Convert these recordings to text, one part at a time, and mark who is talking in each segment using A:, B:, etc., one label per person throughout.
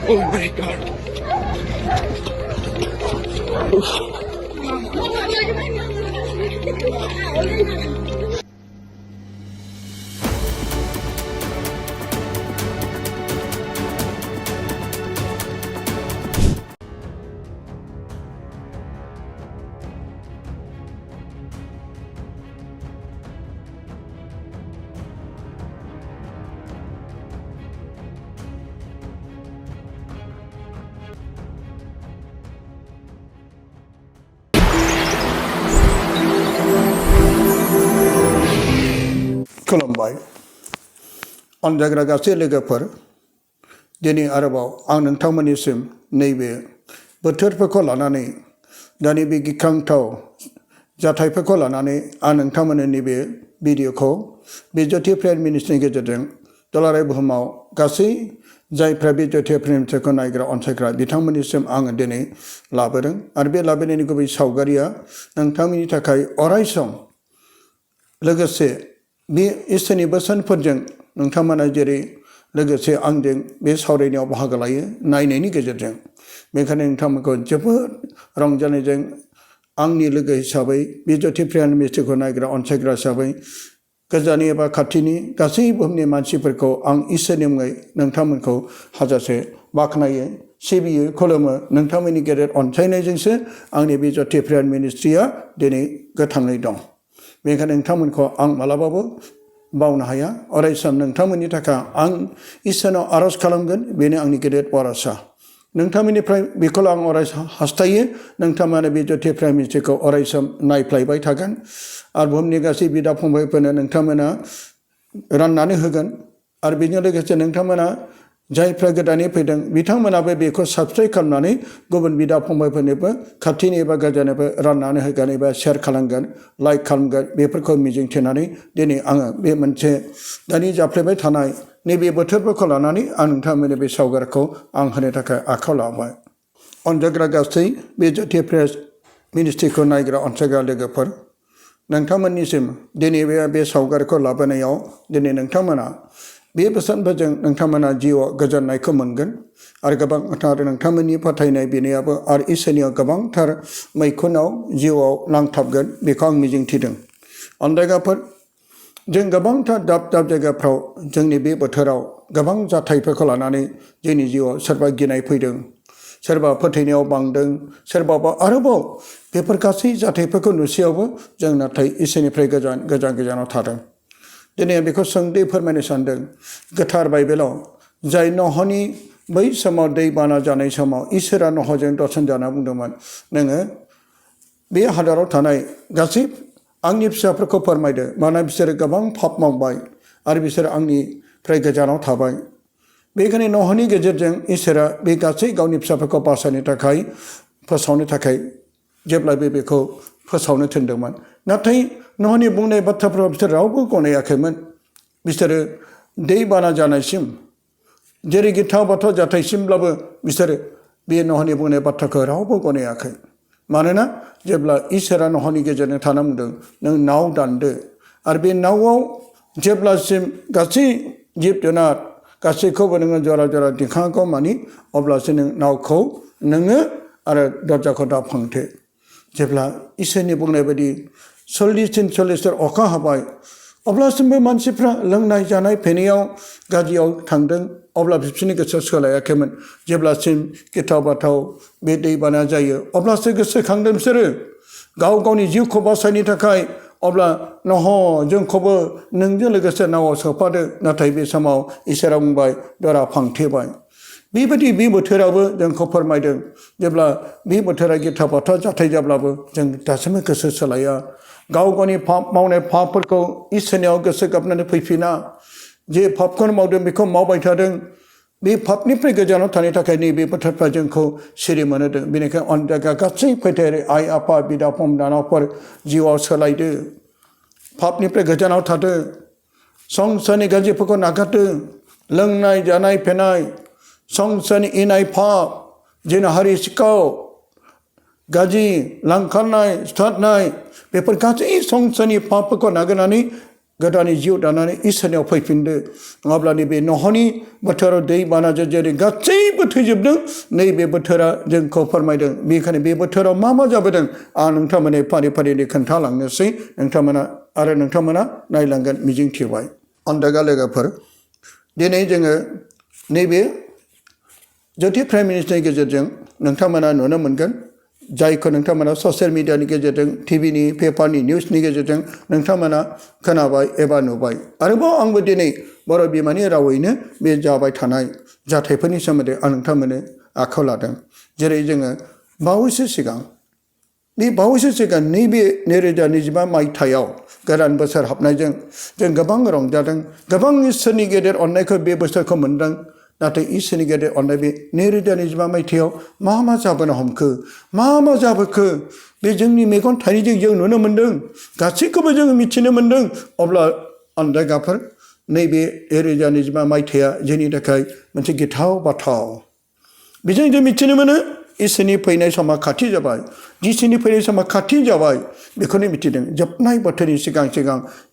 A: Oh my God.
B: खुलुमबाय अनजाग्रा गासै लोगोफोर दिनै आरोबाव आं नोंथांमोननिसिम नैबे बोथोरफोरखौ लानानै दानि बे गिख्रांथाव जाथायफोरखौ लानानै आं नोंथांमोननो नैबे भिडिअखौ बे ज्योति प्राइम मिनिस्ट्रिनि गेजेरजों दुलाराय बुहुमाव गासै जायफ्रा बे ज्योति प्राइम मिनिस्ट्रिखौ नायग्रा अनसायग्रा बिथांमोननिसिम आङो दिनै लाबोदों आरो बे लाबोनायनि गुबै सावगारिया नोंथांमोननि थाखाय अरायसम लोगोसे बे इसोरनि बोसोनफोरजों नोंथांमोना जेरै लोगोसे आंजों बे सावरायनायाव बाहागो लायो नायनायनि गेजेरजों बेखायनो नोंथांमोनखौ जोबोद रंजानायजों आंनि लोगो हिसाबै बे ज्योति प्राइम मिनिस्ट्रिखौ नायग्रा अनसायग्रा हिसाबै गोजाननि एबा खाथिनि गासै बुहुमनि मानसिफोरखौ आं इसोरनि मुङै नोंथांमोनखौ हाजासे बाख्नायो सिबियो खुलुमो नोंथांमोननि गेदेर अनसायनायजोंसो आंनि बे ज्योति प्राइम मिनिस्ट्रिया दिनै गोथाङै दं बेनिखायनो नोंथांमोनखौ आं मालाबाबो बावनो हाया अरायसम नोंथांमोननि थाखाय आं इसोरनाव आरज खालामगोन बेनो आंनि गेदेर भरसा नोंथांमोननिफ्राय बेखौल' आं अराय हास्थायो नोंथांमोना बे ज्योति प्राइम मिनिस्ट्रिखौ अरायसम नायफ्लायबाय थागोन आरो बुहुमनि गासै बिदा फंबायफोरनो नोंथांमोना राननानै होगोन आरो बेजों लोगोसे नोंथांमोना जायफ्रा गोदानै फैदों बिथांमोनाबो बेखौ साबस्क्राइब खालामनानै गुबुन बिदा फंबायफोरनोबो खाथिनि एबा गोजाननिबो राननानै होगोन एबा शेयार खालामगोन लाइक खालामगोन बेफोरखौ मिजिंथिनानै दिनै आङो बे मोनसे दानि जाफ्लेबाय थानाय नैबे बोथोरफोरखौ लानानै आं नोंथांमोननि बे सावगारिखौ आं होनो थाखाय आखायाव लाबाय अनजाग्रा गासै बे ज्योति प्राइम मिनिस्ट्रिखौ नायग्रा अनसायग्रा लोगोफोर नोंथांमोननिसिम दिनै बे सावगारिखौ लाबोनायाव दिनै नोंथांमोना बे बोसोनफोरजों नोंथांमोना जिउआव गोजोननायखौ मोनगोन आरो गोबांथार नोंथांमोननि फोथायनाय बिनायाबो आरो इसोरनियाव गोबांथार मैखुनाव जिउआव नांथाबगोन बेखौ आं मिजिंथिदों अनजायग्राफोर जों गोबांथार दाब दाब जायगाफ्राव जोंनि बे बोथोराव गोबां जाथायफोरखौ लानानै जोंनि जिउआव सोरबा गिनाय फैदों सोरबा फोथायनायाव बांदों सोरबाबा आरोबाव बेफोर गासै जाथायफोरखौ नुसेयावबो जों नाथाय इसोरनिफ्राय गोजानाव थादों दिनै आं बेखौ सोंदों फोरमायनो सानदों गोथार बाइबेलाव जाय नहनि बै समाव दै बाना जानाय समाव इसोरा नहजों दर्शन जाना बुंदोंमोन नोङो बे हादराव थानाय गासै आंनि फिसाफोरखौ फोरमायदो मानोना बिसोरो गोबां पाप मावबाय आरो बिसोर आंनिफ्राय गोजानाव थाबाय बेखायनो नहनि गेजेरजों इसोरा बे गासै गावनि फिसाफोरखौ बासायनो थाखाय फोसावनो थाखाय जेब्लाबो बेखौ फोसावनो थिनदोंमोन नाथाय नहनि बुंनाय बाथ्राफोराव बिसोर रावबो गनायाखैमोन बिसोरो दै बाना जानायसिम जेरै गिथाव बाथाव जाथायसिमब्लाबो बिसोरो बे नहनि बुंनाय बाथ्राखौ रावबो गनायाखै मानोना जेब्ला इसोरा नहनि गेजेरजों थाना बुंदों नों नाव दानदो आरो बे नावआव जेब्लासिम गासै जिब जुनार गासैखौबो नोङो जरा जरा दिखाङागौ मानि अब्लासो नों नावखौ नोङो आरो दरजाखौ दाफांथो जेब्ला इसोरनि बुंनाय बायदि 40 अखा हाबाय अब्लासिमबो मानसिफ्रा लोंनाय जानाय फेनायाव गाज्रियाव थांदों अब्ला बिसोरनि गोसोआ सोलायाखैमोन जेब्लासिम गिथाव बाथाव बे दैबाना जायो अब्लासो गोसोखांदों बिसोरो गाव गावनि जिउखौ बासायनो थाखाय अब्ला नह जोंखौबो नोंजों लोगोसे नावआव सोफादो नाथाय बे समाव इसोरा बुंबाय दरा फांथेबाय बेबायदि बे बोथोरावबो जोंखौ फोरमायदों जेब्ला बे बोथोरा गिथाव बाथाव जाथाय जाब्लाबो जों दासिमबो गोसो सोलाया गाव गावनि पाप मावनाय पापफोरखौ इसोरनियाव गोसो गाबनानै फैफिना जे पापखौनो मावदों बेखौ मावबाय थादों बे पापनिफ्राय गोजानाव थानो थाखाय नैबे बोथोरफ्रा जोंखौ सिरि मोनहोदों बेनिखायनो अनजाग्रा गासै फोथायारि आइ आफा बिदा फंबायफोर जिउआव सोलायदो पापनिफ्राय गोजानाव थादो संसारनि गाज्रिफोरखौ नागारदो लोंनाय जानाय फेनाय संसारनि इनाय पाप जिनाहारि सिखाव गाज्रि लांखारनाय सिथारनाय बेफोर गासै संसारनि पापफोरखौ नागारनानै गोदानै जिउ दानानै इसोरनियाव फैफिनदो नङाब्ला नैबे न'हनि बोथोराव दै बानाजों जेरै गासैबो थैजोबदों नैबे बोथोरा जोंखौ फोरमायदों बेखायनो बे बोथोराव मा जाबोदों आं नोंथांमोननो फारि फारियै खोन्थालांनोसै नोंथांमोना नायलांगोन मिजिंथिबाय अन्दागा लोगोफोर दिनै जोङो नैबे ज्योति प्राइम मिनिस्टारनि गेजेरजों नोंथांमोना नुनो मोनगोन जायखौ नोंथांमोना ससियेल मिडियानि गेजेरजों टिभिनि पेपारनि निउसनि गेजेरजों नोंथांमोना खोनाबाय एबा नुबाय आरोबाव आंबो दिनै बर' बिमानि रावैनो बे जाबाय थानाय जाथायफोरनि सोमोन्दै आं नोंथांमोननो आखायाव लादों जेरै जोङो बावैसो सिगां नैबे 2025 मायथाइयाव गोदान बोसोर हाबनायजों जों गोबां रंजादों गोबां इसोरनि गेदेर अननायखौ बे बोसोरखौ मोनदों नाथाय इसोरनि गेदेर अननाय बे 2025 मायथाइयाव मा जाबोनो हमखो मा जाबोखो बे जोंनि मेगन थाइनैजों जों नुनो मोन्दों गासैखौबो जोङो मिथिनो मोन्दों अब्ला अन्दायगाफोर नैबे 2025 मायथाइया जोंनि थाखाय मोनसे गिथाव बाथाव बेजों जों मिथिनो मोनो इसोरनि फैनाय समा खाथि जाबाय जिसुनि फैनाय समा खाथि जाबाय बेखौनो मिथिदों जोबनाय बोथोरनि सिगां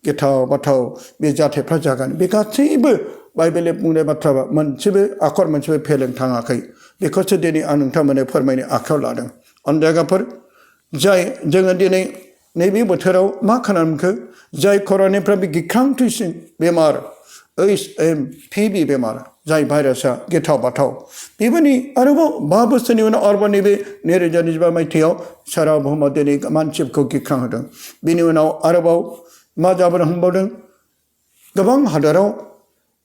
B: गिथाव बाथाव बे जाथायफ्रा जागोन बे गासैबो बाइबेलनि बुंनाय बाथ्रा मोनसेबो फेलें थाङाखै बेखौसो दिनै आं नोंथांमोननो फोरमायनो आखायाव लादों अन्दायगाफोर जाय जोङो दिनै नैबे बोथोराव मा खोनानो मोनखो जाय खर'निफ्राय बे गिख्रांथिसिन बेमार PV बेमार जाय भाइरासआ गिथाव बाथाव बेबोनि आरोबाव 5 बोसोरनि उनाव आरोबाव नैबे 2025 मायथाइयाव सारा बुहुमाव दिनै मानसिफोरखौ गिख्रांहोदों बिनि उनाव आरोबाव मा जाबोनो हमबावदों गोबां हादोराव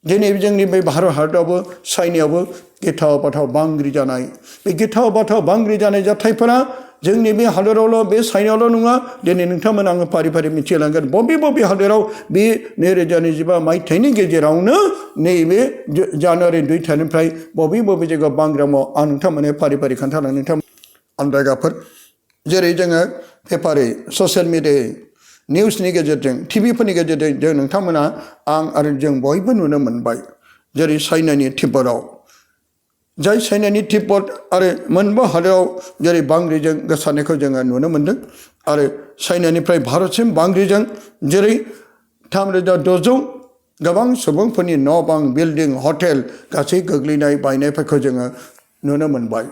B: दिनै जोंनि बे भारत हादरावबो चाइनायावबो गिथाव बाथाव बांग्रि जानाय बे गिथाव बाथाव बांग्रि जानाय जाथायफोरा जोंनि बे हादरावल' बे चाइनायावल' नङा दिनै नोंथांमोन आङो फारि फारि मिथिलांगोन बबे हादराव बे 2025 मायथाइनि गेजेरावनो नैबे जानुवारि 2 थारिखनिफ्राय बबे जायगायाव बांग्रि मावो आं नोंथांमोननो फारि फारि खोन्थालांनो नोंथां अन्दायगाफोर जेरै जोङो पेपारै ससियेल मिडिया निउसनि गेजेरजों टिभिफोरनि गेजेरजों जों नोंथांमोना आं आरो जों बयबो नुनो मोनबाय जेरै चाइनानि तिब्बतआव जाय चाइनानि तिब्बत आरो मोनबा हादोराव जेरै बांग्रिजों गोसारनायखौ जोङो नुनो मोन्दों आरो चाइनानिफ्राय भारतसिम बांग्रिजों जेरै 3600 गोबां सुबुंफोरनि न' बां बिल्डिं हटेल गासै गोग्लैनाय बायनायफोरखौ जोङो नुनो मोनबाय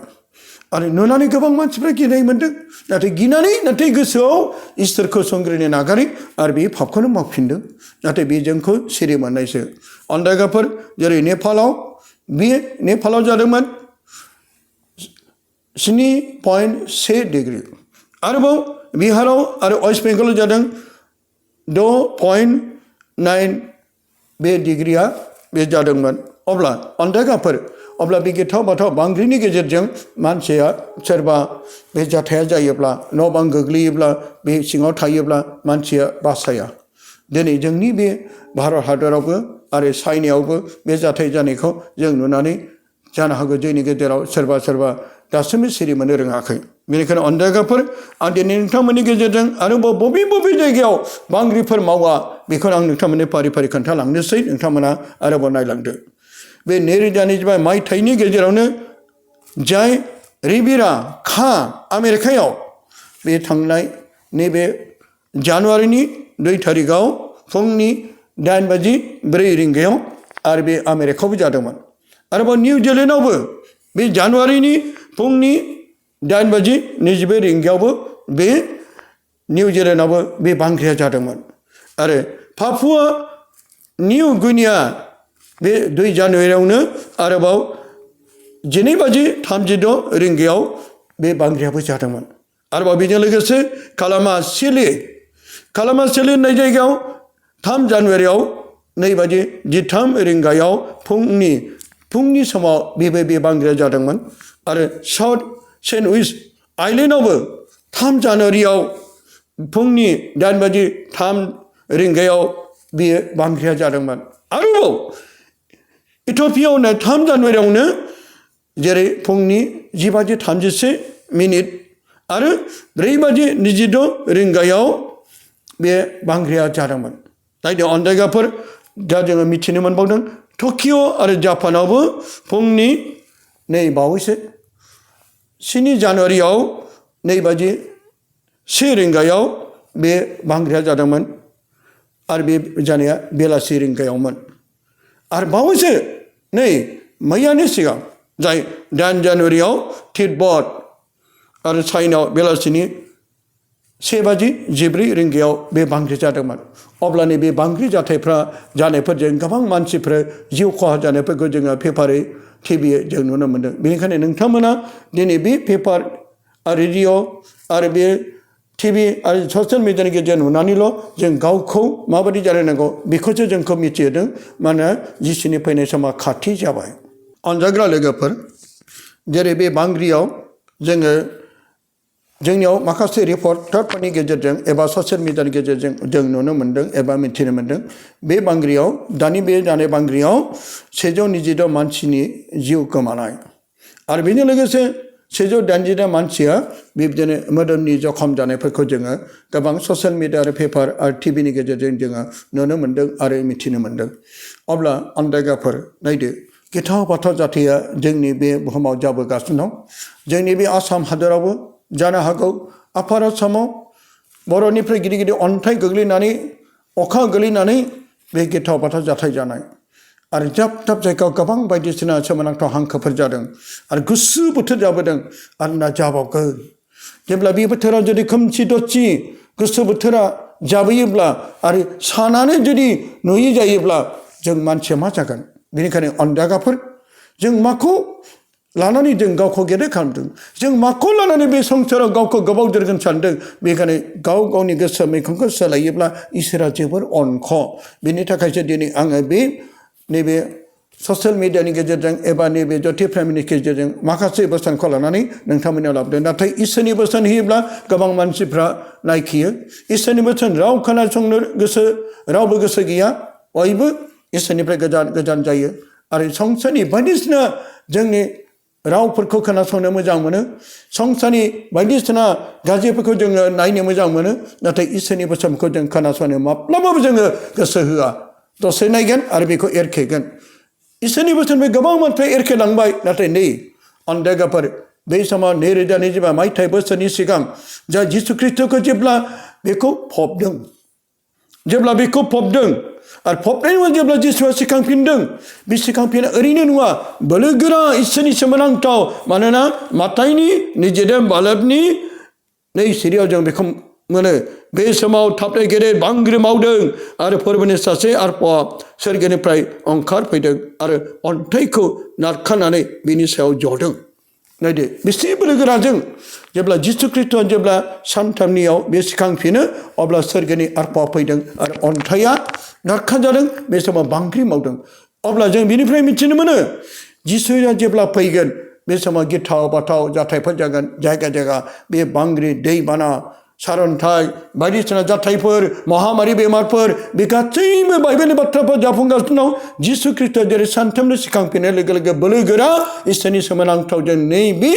B: आरो नुनानै गोबां मानसिफ्रा गिनाय मोन्दों नाथाय गोसोआव इसोरखौ संग्रिनो नागारै आरो बे पापखौनो मावफिनदों नाथाय बे जोंखौ सिरि मोननायसो अन्दायगाफोर जेरै नेपालाव जादोंमोन 7.1 डिग्री आरोबाव बिहाराव आरो वेस्ट बेंगलाव जादों 6.9 बे डिग्रीया बे जादोंमोन अब्ला अन्दायगाफोर अब्ला बे गिथाव बाथाव बांग्रिनि गेजेरजों मानसिया सोरबा बे जाथाया जायोब्ला न' बां गोग्लैयोब्ला बे सिङाव थायोब्ला मानसिया बासाया दिनै जोंनि बे भारत हादरावबो आरो चाइनायावबो बे जाथाय जानायखौ जों नुनानै जानो हागौ जोंनि गेजेराव सोरबा दासिमबो सिरि मोननो रोङाखै बेनिखायनो अन्दायगाफोर आं दिनै नोंथांमोननि गेजेरजों आरोबाव बबे जायगायाव बांग्रिफोर मावा बेखौनो आं नोंथांमोननो फारि फारि खोन्थालांनोसै नोंथांमोना आरोबाव नायलांदो बे 2025 मायथाइनि गेजेरावनो जाय रिबिरा खा आमेरिकायाव बे थांनाय नैबे जानुवारिनि 2 थारिखआव फुंनि 8:04 आरो बे आमेरिकायावबो जादोंमोन आरोबाव निउजिलेण्डआवबो बे जानुवारिनि फुंनि 8:22 बे निउजिलेण्डआवबो बे बांग्रिया जादोंमोन आरो पापुआ निउ गिनिया बे 2 जानुवारियावनो आरोबाव 12:36 बे बांग्रियाबो जादोंमोन आरोबाव बेजों लोगोसे कालामासिलि होननाय जायगायाव 3 जानुवारियाव 2:13 फुंनि समाव बे बांग्रिया जादोंमोन आरो साउथ सेन्ट लुइस आइलेण्डआवबो 3 जानुवारियाव फुंनि 8:03 बेयो बांग्रिया जादोंमोन आरोबाव इथिय'पियावनो 3 जानुवारियावनो जेरै फुंनि 10:31 आरो 4:26 बे बांग्रिया जादोंमोन नायदो अन्दायगाफोर दा जोङो मिथिनो मोनबावदों टकिअ आरो जापानावबो फुंनि बावैसो 7 जानुवारियाव 2:01 बे बांग्रिया जादोंमोन आरो बे जानाया बेलासि रिंगायावमोन आरो बावैसो नै मैयानि सिगां जाय 8 जानुवारियाव तिब्बत आरो चाइनायाव बेलासिनि 1:14 रिंगायाव बे बांग्रि जादोंमोन अब्लानि बे बांग्रि जाथायफ्रा जानायफोरजों गोबां मानसिफोर जिउ खहा जानायफोरखौ जोङो पेपारै टिभियै जों नुनो मोन्दों बेनिखायनो नोंथांमोना दिनै बे पेपार आरो रेडिअ आरो बे टिभि आरो ससियेल मिडियानि गेजेरजों नुनानैल' जों गावखौ माबायदि जालायनांगौ बेखौसो जोंखौ मिथिहोदों मानोना जिसुनि फैनाय समा खाथि जाबाय अनजाग्रा लोगोफोर जेरै बे बांग्रियाव जोङो जोंनियाव माखासे रिपर्टारफोरनि गेजेरजों एबा ससियेल मिडियानि गेजेरजों जों नुनो मोन्दों एबा मिथिनो मोन्दों बे बांग्रियाव दानि बे जानाय बांग्रियाव 126 मानसिनि जिउ गोमानाय आरो बेजों लोगोसे 180 मानसिया बिबदिनो मोदोमनि जखम जानायफोरखौ जोङो गोबां ससियेल मिडिया आरो पेपार आरो टिभिनि गेजेरजों जोङो नुनो मोन्दों आरो मिथिनो मोन्दों अब्ला आन्दायग्राफोर नायदो गिथाव बाथाव जाथाया जोंनि बे बुहुमाव जाबोगासिनो दं जोंनि बे आसाम हादरावबो जानो हागौ आफार आसामाव बर'निफ्राय गिदिर गिदिर अन्थाइ गोग्लैनानै अखा गोग्लैनानै बे गिथाव बाथाव जाथाय जानाय आरो दाब दाब जायगायाव गोबां बायदिसिना सोमोनांथाव हांखोफोर जादों आरो गुसु बोथोर जाबोदों आरो ना जाबावगोन जेब्ला बे बोथोराव जुदि खोमसि दरसि गुसु बोथोरा जाबोयोब्ला आरो सानानो जुदि नुयै जायोब्ला जों मानसिया मा जागोन बेनिखायनो अनजागाफोर जों माखौ लानानै जों गावखौ गेदेर खालामदों जों माखौ लानानै बे संसाराव गावखौ गोबाव दोनगोन सानदों बेखायनो गाव गावनि गोसो मैखुनखौ सोलायोब्ला इसोरा जोबोर अनख बेनि थाखायसो दिनै आङो बे नैबे ससियेल मिडियानि गेजेरजों एबा नैबे जथि फ्रेमनि गेजेरजों माखासे बोसोनखौ लानानै नोंथांमोननियाव लाबोदों नाथाय इसोरनि बोसोन होयोब्ला गोबां मानसिफ्रा नायखियो इसोरनि बोसोन राव खोनासंनो रावबो गोसो गैया बयबो इसोरनिफ्राय गोजान गोजान जायो आरो संसारनि बायदिसिना जोंनि रावफोरखौ खोनासंनो मोजां मोनो संसारनि बायदिसिना गाज्रिफोरखौ जोङो नायनो मोजां मोनो नाथाय इसोरनि बोसोनखौ जों खोनासंनो माब्लाबाबो जोङो गोसो होआ दसे नायगोन आरो बेखौ एरखेगोन इसोरनि बोसोननिफ्राय गोबां मानसिया एरखेलांबाय नाथाय नै अनदायगाफोर बै समाव 2025 मायथाइ बोसोरनि सिगां जा जिसु ख्रिस्ट'खौ जेब्ला बेखौ फबदों आरो फबनायनि उनाव जेब्ला जिसुआ सिखांफिनदों बे सिखांफिननाय ओरैनो नङा बोलोगोरा इसोरनि सोमोनांथाव मानोना माताइनि 27:12 नै सिरियाव जों बेखौ मोनो बे समाव थाबनो गेदेर बांग्रि मावदों आरो फोरबोनि सासे आरफआ सोरगोनिफ्राय ओंखारफैदों आरो अन्थाइखौ नारखानानै बिनि सायाव जदों नायदो बेसे बोलोगोराजों जेब्ला जिसु ख्रिस्ट'आ जेब्ला सानथामनियाव बे सिखांफिनो अब्ला सोरगोनि आरफआ फैदों आरो अन्थाइया नारखाजादों बे समाव बांग्रि मावदों अब्ला जों बिनिफ्राय मिथिनो मोनो जिसुआ जेब्ला फैगोन बे समाव गिथाव बाथाव जाथायफोर जागोन जायगा जायगा बे बांग्रि दैबाना सारन्थाइ बायदिसिना जाथायफोर महामारि बेमारफोर बे गासैबो बाइबेलनि बाथ्राफोर जाफुंगासिनो दं जिसु ख्रिस्ट'आ जेरै सानथामनो सिखांफिननाय लोगो लोगो बोलोगोरा इसोरनि सोमोनांथावजों नैबे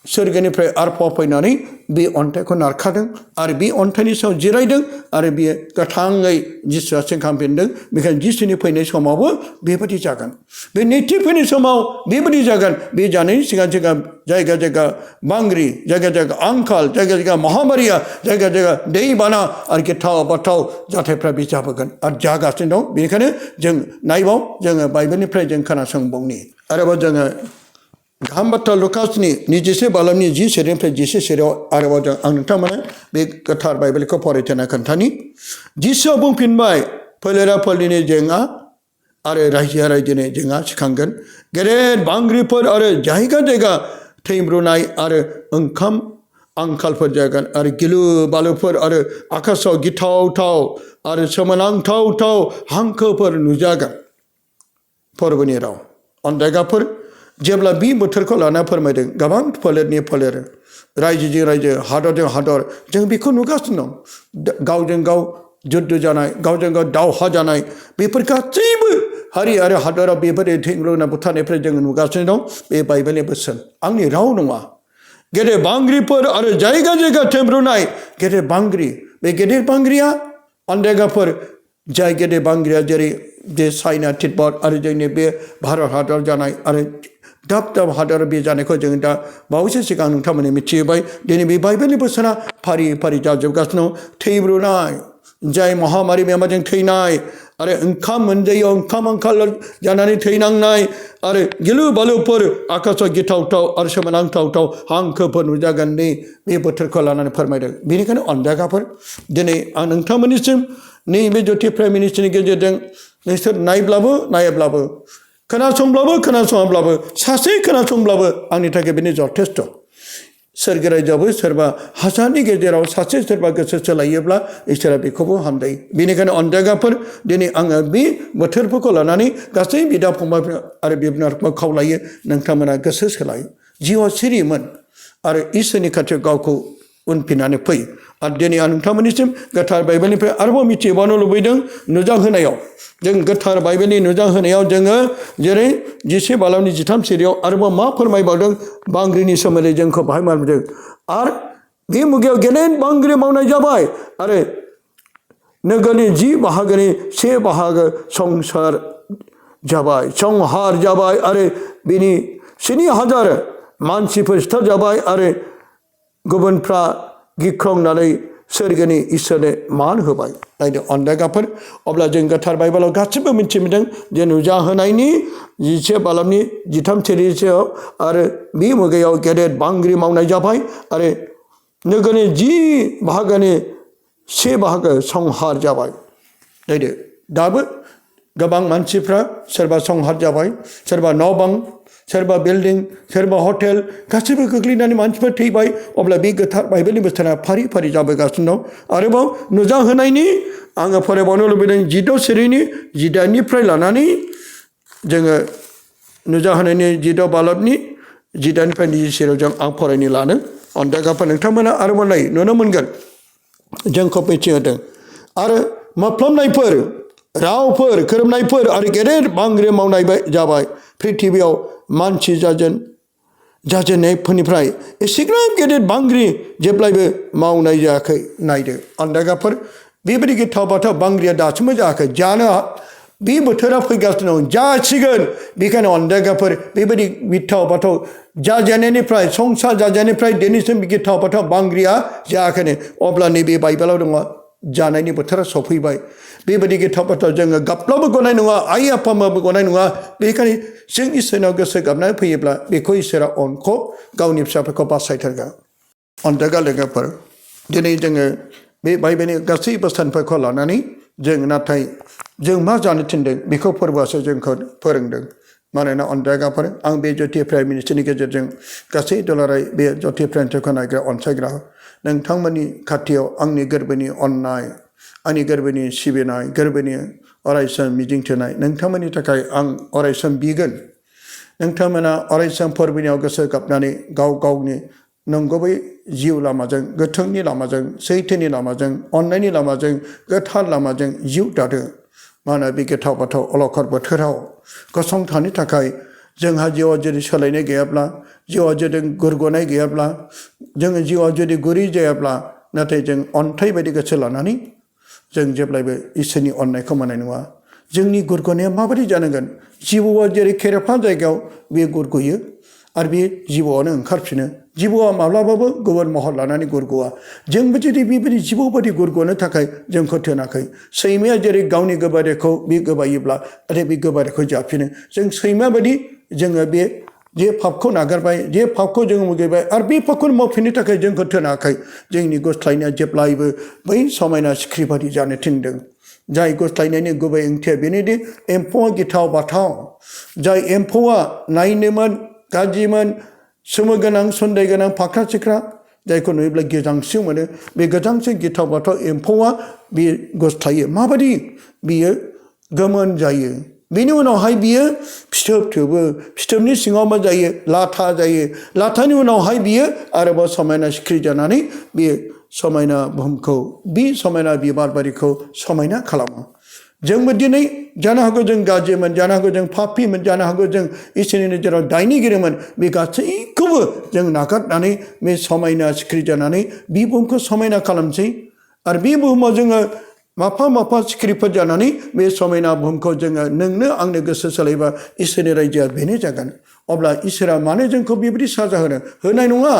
B: सोरगोनिफ्राय आरफा फैनानै बे अन्थाइखौ नारखादों आरो बे अन्थाइनि सायाव जिरायदों आरो बियो गोथाङै जिसुआ सिखांफिनदों बेखायनो जिसुनि फैनाय समावबो बेबायदि जागोन बे नैथि फैनाय समाव बेबायदि जागोन बे जानायनि सिगां सिगां जायगा जायगा बांग्रि जायगा जायगा आंखाल जायगा जायगा महामारिया जायगा जायगा दैबाना आरो गिथाव बाथाव जाथायफ्रा बे जाबोगोन आरो जागासिनो दं बेनिखायनो जों नायबाव जोङो बाइबेलनिफ्राय जों खोनासंबावनि आरोबाव जोङो गाहाम बाथ्रा लुकासनि 21:12 10 सेरनिफ्राय 11 सेराव आरोबाव आं नोंथांमोननो बे गोथार बाइबेलखौ फरायथेना खोन्थानि जिसुआ बुंफिनबाय फोलेरा फोलेरनि जेंना आरो रायजोआ रायजोनि जेंना सिखांगोन गेदेर बांग्रिफोर आरो जायगा जायगा थैब्रुनाय आरो ओंखाम आंखालफोर जागोन आरो गिलु बालुफोर आरो आकाशाव गिथावथाव आरो सोमोनांथावथाव हांखोफोर नुजागोन फोरबोनि राव अनदायगाफोर जेब्ला बे बोथोरखौ लाना फोरमायदों गोबां फोलेरनि फोलेर रायजोजों रायजो हादरजों हादर जों बेखौ नुगासिनो दं गावजों गाव जुद्ध जानाय गावजों गाव दावहा जानाय बेफोर गासैबो हारि आरो हादराव बेबायदि थैब्रुना बुथारनायफ्राय जों नुगासिनो दं बे बाइबेलनि बोसोन आंनि राव नङा गेदेर बांग्रिफोर आरो जायगा जायगा थैब्रुनाय गेदेर बांग्रि बे गेदेर बांग्रिया अनदायगाफोर जाय गेदेर बांग्रिया जेरै बे चाइना तिब्बत आरो जोंनि बे भारत हादर जानाय आरो दाब दाब हादर बे जानायखौ जों दा बावैसो सिगां नोंथांमोननो मिथिहोबाय दिनै बे बाइबेलनि बोसोना फारि फारि जाजोबगासिनो दं थैब्रुनाय जाय महामारी बेमारजों थैनाय आरो ओंखाम मोनजायो ओंखाम आंखाल जानानै थैनांनाय आरो गिलु बालुफोर आकाशाव गिथावथाव आरो सोमोनांथावथाव हांखोफोर नुजागोन बे बोथोरखौ लानानै फोरमायदों बेनिखायनो अनजागाफोर दिनै आं नोंथांमोननिसिम नैबे ज्योति प्राइम मिनिस्टारनि गेजेरजों नोंसोर नायब्लाबो नायाब्लाबो खोनासंब्लाबो खोनासङाब्लाबो सासे खोनासंब्लाबो आंनि थाखाय बेनो जथेस्थ' सोरगोरायजोआबो सोरबा हाजारनि गेजेराव सासे सोरबा गोसो सोलायोब्ला इसोरा बेखौबो हामदायो बेनिखायनो अनजागाफोर दिनै आङो बे बोथोरफोरखौ लानानै गासै बिदा फंबाय आरो बिनानावफोरखौ खावलायो नोंथांमोना गोसो सोलाय जिउआ सिरिमोन आरो इसोरनि खाथियाव गावखौ उनफिननानै फै आरो दिनै आं नोंथांमोननिसिम गोथार बाइबेलनिफ्राय आरोबाव मिथिबावनो लुबैदों नुजाहोनायाव जों गोथार बाइबेलनि नुजाहोनायाव जोङो जेरै जिसे बालावनि 13 सिरियाव आरोबाव मा फोरमायबावदों बांग्रिनि सोमोन्दै जोंखौ बाहाय मावदों आरो बे मुगायाव गेदेर बांग्रि मावनाय जाबाय आरो नोगोरनि 10 बाहागोनि 1 बाहागो संसार जाबाय संहार जाबाय आरो बिनि 7,000 मानसिफोर सिथार जाबाय आरो गुबुनफ्रा गिख्रंनानै सोरगोनि इसोरनो मान होबाय नायदो अनजागाफोर अब्ला जों गोथार बाइबेलाव गासिबो मिथिमोदों जे नुजाहोनायनि 10 बालामनि 13 सिरियाव आरो बे मुगायाव गेदेर बांग्रि मावनाय जाबाय आरो नोगोरनि 10 बाहागोनि 1 बाहागो संहार जाबाय नायदो दाबो गोबां मानसिफ्रा सोरबा संहार जाबाय सोरबा न' बां सोरबा बिल्डिं सोरबा हटेल गासैबो गोग्लैनानै मानसिफोर थैबाय अब्ला बे गोथार बाइबेलनि बोथोरा फारि फारि जाबोगासिनो दं आरोबाव नुजाहोनायनि आङो फरायबावनो लुबैदों 16 सिरिनि 18निफ्राय लानानै जोङो नुजाहोनायनि 16 बालबनि 18निफ्राय 20 सिरियाव जों आं फरायनो लानो अनजागाफोर नोंथांमोना आरोबाव नाय नुनो मोनगोन जोंखौ मिथिहोदों आरो मोफ्लामनायफोर रावफोर खोरोमनायफोर आरो गेदेर बांग्रि मावनाय जाबाय पृथिबियाव मानसि जाजेननायफोरनिफ्राय एसेग्राब गेदेर बांग्रि जेब्लायबो मावनाय जायाखै नायदो अनजागाफोर बेबायदि गिथाव बाथाव बांग्रिया दासिमबो जायाखै जानो बे बोथोरा फैगासिनो दं जासिगोन बेखायनो अनजागाफोर बेबायदि गिथाव बाथाव जाजेननायनिफ्राय संसार जाजेननायनिफ्राय दिनैसिम गिथाव बाथाव बांग्रिया जायाखैनो अब्ला नैबे बाइबेलाव दङ जानायनि बोथोरा सफैबाय बेबायदि गिथाव बाथाव जोङो गाबब्लाबो गनाय नङा आइ आफामाबो गनाय नङा बेखायनो जों इसोरनाव गोसो गाबनानै फैयोब्ला बेखौ इसोरा अनखौ गावनि फिसाफोरखौ बासायथारगोन अनजागा लोगोफोर दिनै जोङो बे बाइबेलनि गासै बोसोनफोरखौ लानानै जों नाथाय जों मा जानो थिनदों बेखौ फोरबोआसो जोंखौ फोरोंदों मानोना अनजागाफोर आं बे ज्योति प्राइम मिनिस्टारनि गेजेरजों गासै दुलाराय बे ज्योति प्राइमखौ नायग्रा अनसायग्रा नोंथांमोननि खाथियाव आंनि गोरबोनि अननाय आंनि गोरबोनि सिबिनाय गोरबोनि अरायसम मिजिंथिनाय नोंथांमोननि थाखाय आं अरायसम बिगोन नोंथांमोना अरायसम फोरबोनियाव गोसो गाबनानै गाव गावनि नंगुबै जिउ लामाजों गोथोंनि लामाजों सैथोनि लामाजों अननायनि लामाजों गोथार लामाजों जिउ दादो मानो बे गिथाव बाथाव अलखद बोथोराव गसंथानो थाखाय जोंहा जिउआव जुदि सोलायनाय गैयाब्ला जिउआव जुदि गुरग'नाय गैयाब्ला जोङो जिउआव जुदि गुरै जायाब्ला नाथाय जों अन्थाइ बायदि गोसो लानानै जों जेब्लायबो इसोरनि अननायखौ मोननाय नङा जोंनि गुरग'नाया माबायदि जानांगोन जिबौआ जेरै खेराफा जायगायाव बे गुरग'यो आरो बे जिबौआनो ओंखारफिनो जिबौआ माब्लाबाबो गुबुन महर लानानै गुरग'आ जोंबो जुदि बेबायदि जिबौ बायदि गुरग'नो थाखाय जोंखौ थोनाखै सैमाया जेरै गावनि गोबादैखौ बे गोबायोब्ला नाथाय बे गोबादैखौ जाफिनो जों सैमा बायदि जोङो बे जे पापखौ नागारबाय जे पापखौ जों मुगैबाय आरो बे पापखौ मावफिननो थाखाय जोंखौ थोनाखै जोंनि गुस्लायनाया जेब्लायबो बै समायना सिख्रि बायदि जानो थिनदों जाय गुस्लायनायनि गुबै ओंथिया बेनोदि एम्फौआ गिथाव बाथाव जाय एम्फौआ नायनोमोन गाज्रिमोन सोमो गोनां सन्देह गोनां फाख्रा सिख्रा जायखौ नुयोब्ला गोजांस्रिउ मोनो बे गोजांस्रिउ गिथाव बाथाव एम्फौआ बे गुस्लायो माबायदि बियो गोमोन जायो बेनि उनावहाय बियो फिथोब थोबो फिथोबनि सिङाव मा जायो लाथा जायो लाथानि उनावहाय बियो आरोबाव समायना सिख्रि जानानै बियो समायना बुहुमखौ बे समायना बिबार बारिखौ समायना खालामो जोंबो दिनै जानो हागौ जों गाज्रिमोन जानो हागौ जों पापिमोन जानो हागौ जों इसोरनि नोजोराव दायनिगिरिमोन बे गासैखौबो जों नागारनानै बे समायना सिख्रि जानानै बे बुहुमखौ समायना खालामसै आरो बे बुहुमाव जोङो माफा सिख्रिफोर जानानै बे समायना बुहुमखौ जोङो नोंनो आंनो गोसो सोलायबा इसोरनि रायजोआ बेनो जागोन अब्ला इसोरा मानो जोंखौ बेबायदि साजा होनाय नङा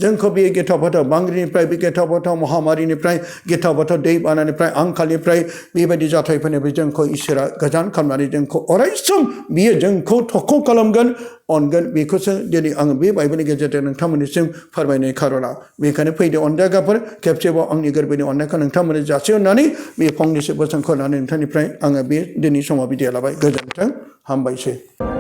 B: जोंखौ बे गिथाव बाथाव बांग्रिनिफ्राय बे गिथाव बाथाव महामारिनिफ्राय गिथाव बाथाव दै बानानिफ्राय आंखालनिफ्राय बेबायदि जाथायफोरनिफ्राय जोंखौ इसोरा गोजान खालामनानै जोंखौ अरायसम बियो जोंखौ थख' खालामगोन अनगोन बेखौसो दिनै आङो बे बाइबेलनि गेजेरजों नोंथांमोननिसिम फोरमायनाय खार'ना बेखायनो फैदो अनजायगाफोर खेबसेबाव आंनि गोरबोनि अननायखौ नोंथांमोननो जासिहरनानै बे फंनैसो बोसोनखौ लानानै नोंथांनिफ्राय आङो बे दिनै समाव बिदाय लाबाय गोजोन्थों हामबायसै